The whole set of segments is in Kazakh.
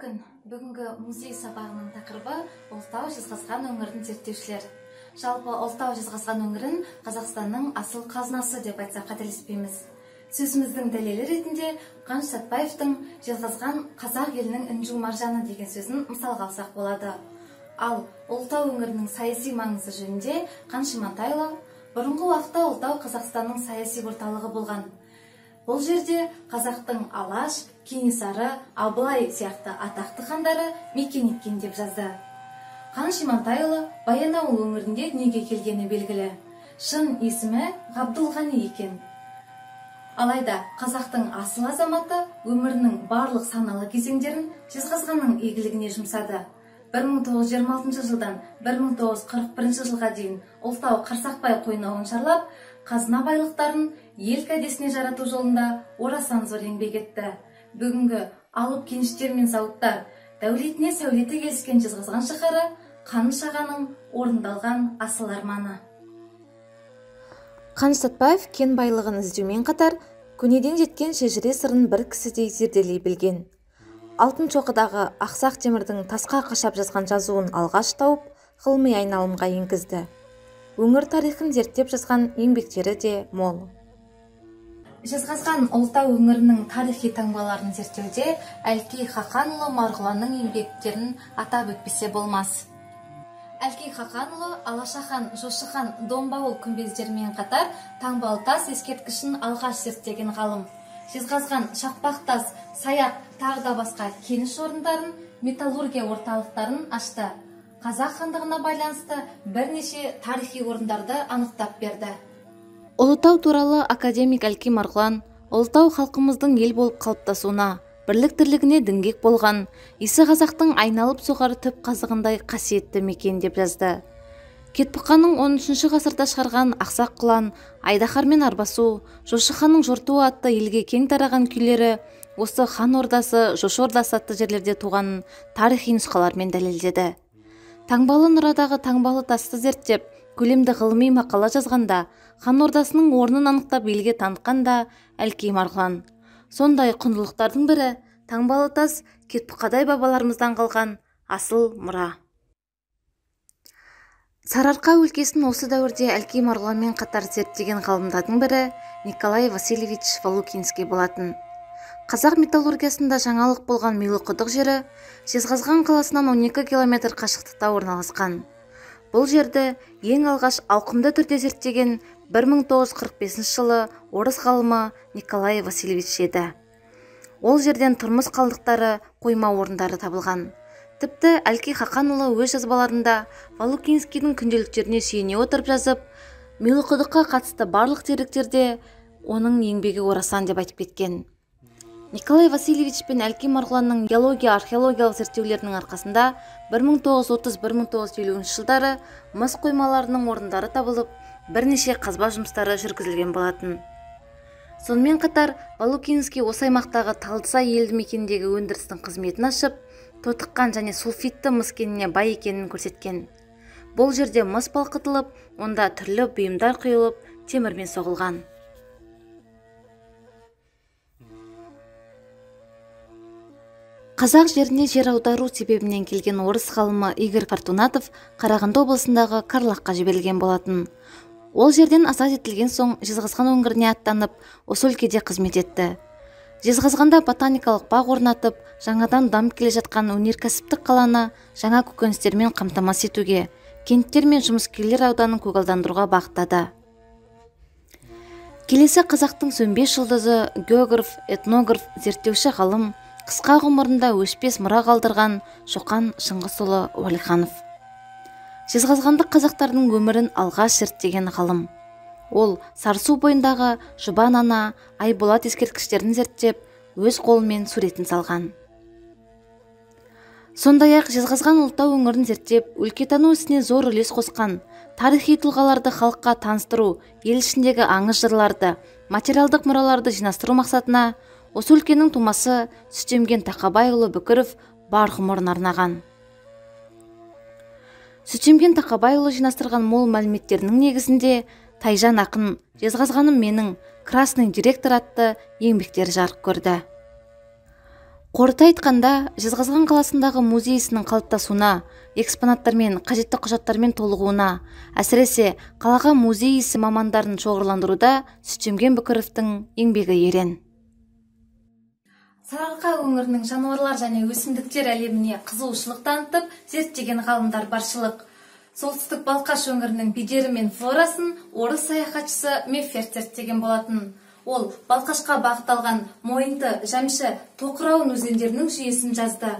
Күн. Бүгінгі музей сабағының тақырыбы Ұлытау Жезқазған өңірін зерттеушілер. Жалпы Ұлытау Жезқазған өңірін Қазақстанның асыл қазынасы деп айтсақ қателеспейміз. Сөзіміздің дәлелі ретінде Қаныш Сәтбаевтың Жезқазған қазақ елінің інжу маржаны деген сөзін мысалға алсақ болады. Ал Ұлытау өңірінің саяси маңызы жөнінде Қаныш Имантайұлы бұрынғы уақытта Ұлытау Қазақстанның саяси орталығы болған. Бұл жерде қазақтың Алаш, Кенесары, Абылай сияқты атақты хандары мекен еткен деп жазды. Қаныш Имантайұлы Баянауыл өңірінде дүниеге келгені белгілі. Шын есімі Ғабдулғани екен. Алайда қазақтың асыл азаматы өмірінің барлық саналы кезеңдерін Жезқазғанның игілігіне жұмсады. 1926 жылдан 1941 жылға дейін Ұлытау Қарсақбай қойнауын шарлап, қазына байлықтарын ел кәдесіне жарату жолында орасан зор еңбек етті. Бүгінгі алып кеніштер мен зауыттар, дәулетіне сәулеті келіскен Жезқазған шаһары Қаныш ағаның орындалған асыл арманы. Қаныш Сәтбаев кен байлығын іздеумен қатар, көнеден жеткен шежіре сырын бір кісідей зерделей білген. Алтын шоқыдағы Ақсақ Темірдің тасқа қашап жазған жазуын алғаш тауып, ғылыми айналымға енгізді. Өңір тарихын зерттеп жазған еңбектері де мол. Жезқазған Ұлытау өңірінің тарихи таңбаларын зерттеуде Әлкей Хақанұлы Марғұланның еңбектерін атап өтпесе болмас. Әлкей Хақанұлы Алашахан, Жошыхан, Домбауыл күмбездерімен қатар таңбалы тас ескерткішін алғаш зерттеген ғалым. Жезқазған, Шақпақтас, Саяқ, тағы да басқа кеніш орындарын, металлургия орталықтарын ашты. Қазақ хандығына байланысты бірнеше тарихи орындарды анықтап берді. Ұлытау туралы академик Әлкей Марғұлан Ұлытау халқымыздың ел болып қалыптасуына, бірлік тірлігіне діңгек болған, исі қазақтың айналып соғар түп қазығындай қасиетті мекен деп жазды. Кетбұқаның 13 ғасырда шығарған Ақсақ құлан, Айдаһармен арбасу, Жошыханның жортуы атты елге кең тараған күйлері осы хан ордасы, Жошы ордасы атты жерлерде туғанын тарихи нұсқалармен дәлелдеді. Таңбалы Нұрадағы таңбалы тасты зерттеп, көлемді ғылыми мақала жазғанда, хан ордасының орнын анықтап елге танытқан да Әлкей Марғұлан. Сондай құндылықтардың бірі таңбалы тас Кетбұқадай бабаларымыздан қалған асыл мұра. Сарыарқа өлкесін осы дәуірде Әлкей Марғұланмен қатар зерттеген ғалымдардың бірі Николай Васильевич Волокинский болатын. Қазақ металлургиясында жаңалық болған Милықұдық жері Жезқазған қаласынан 12 километр қашықтықта орналасқан. Бұл жерді ең алғаш ауқымды түрде зерттеген 1945 жылы орыс ғалымы Николай Васильевич еді. Ол жерден тұрмыс қалдықтары, қойма орындары табылған. Тіпті Әлкей Хақанұлы өз жазбаларында Волокинскийдің күнделіктеріне сүйене отырып жазып, Милықұдыққа қатысты барлық деректерде оның еңбегі орасан деп айтып кеткен. Николай Васильевич пен Әлкей Марғұланның геология археологиялық зерттеулерінің арқасында 1930-1950 жылдары мыс қоймаларының орындары табылып, бірнеше қазба жұмыстары жүргізілген болатын. Сонымен қатар Волокинский осы аймақтағы Талдысай елді мекеніндегі өндірістің қызметін ашып, тотыққан және сульфидті мыс кеніне бай екенін көрсеткен. Бұл жерде мыс балқытылып, онда түрлі бұйымдар құйылып, темірмен соғылған. Қазақ жеріне жер аудару себебінен келген орыс ғалымы Игорь Фортунатов Қарағанды облысындағы Карлаққа жіберілген болатын. Ол жерден азат етілген соң Жезқазған өңіріне аттанып, осы өлкеде қызмет етті. Жезқазғанда ботаникалық бақ орнатып, жаңадан дамып келе жатқан өнеркәсіптік қаланы жаңа көкөністермен қамтамасыз етуге, кенттер мен жұмыскерлер ауданын көгалдандыруға бағыттады. Келесі қазақтың сөнбес жұлдызы, географ, этнограф, зерттеуші ғалым, қысқа ғұмырында өшпес мұра қалдырған Шоқан Шыңғысұлы Уәлиханов. Жезқазғандық қазақтардың өмірін алғаш зерттеген ғалым. Ол Сарысу бойындағы Жұбан ана, Айболат ескерткіштерін зерттеп, өз қолымен суретін салған. Сондай-ақ Жезқазған Ұлытау өңірін зерттеп, өлкетану ісіне зор үлес қосқан, тарихи тұлғаларды халыққа таныстыру, ел ішіндегі аңыз жырларды, материалдық мұраларды жинастыру мақсатына осы өлкенің тумасы Сүтемген Тақабайұлы Бүкіров бар ғұмырын арнаған. Сүтемген Тақабайұлы жинастырған мол мәліметтерінің негізінде Тайжан ақын, Жезқазғаным менің, Красный директор атты еңбектері жарық көрді. Қорыта айтқанда, Жезқазған қаласындағы музей ісінің қалыптасуына, экспонаттармен, қажетті құжаттармен толығуына, әсіресе қалаға музей ісі мамандарын шоғырландыруда Сүтжемген Бүкіровтің еңбегі ерен. Сарыарқа өңірінің жануарлар және өсімдіктер әлеміне қызығушылық танытып, зерттеген ғалымдар баршылық. Солтүстік Балқаш өңірінің бедері мен флорасын орыс саяхатшысы Мефферт зерттеген болатын. Ол Балқашқа бағытталған Мойынты, Жәмші, Тоқырауын өзендерінің жүйесін жазды.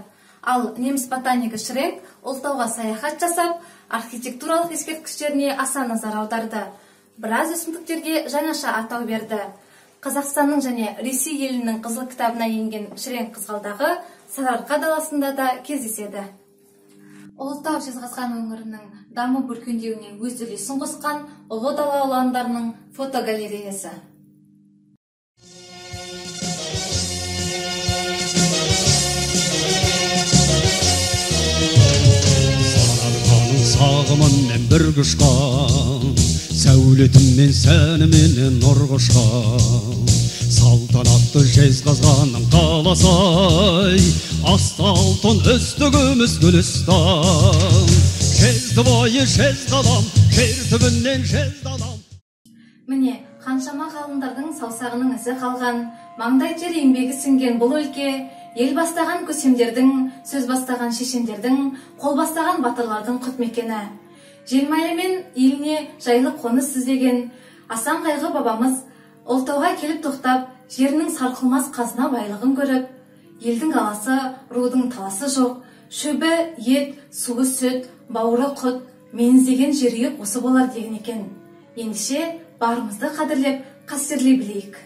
Ал неміс ботанигі Шренк Ұлытауға саяхат жасап, архитектуралық ескерткіштеріне аса назар аударды. Біраз өсімдіктерге жаңаша атау берді. Қазақстанның және Ресей елінің қызыл кітабына енген Шренк қызғалдағы Сарыарқа даласында да кездеседі. Ұлытау Жезқазған өңірінің дамып өркендеуіне өз үлесін қосқан Ұлы дала ұландарының фотогалереясы. Сағымымен бір құшқан, сәулетімен сәніменен нұр құшқан, салтанатты Жезқазғанның қаласы-ай, асты алтын, үсті күміс гүлістан. Жезді бойы жез қалам, жер түбінен жез далам. Міне, қаншама ғалымдардың саусағының ізі қалған, маңдай тер еңбегі сіңген бұл өлке ел бастаған көсемдердің, сөз бастаған шешендердің, қол бастаған батырлардың құт мекені. Желмаямен еліне жайлы қоныс іздеген Асан Қайғы бабамыз Ұлытауға келіп тоқтап, жерінің сарқылмас қазына байлығын көріп, елдің аласы, рудың таласы жоқ, шөбі ет, суы сүт, бауыры құт, мен іздеген жерүйек осы болар деген екен. Ендеше барымызды қадірлеп, қастерлей білейік.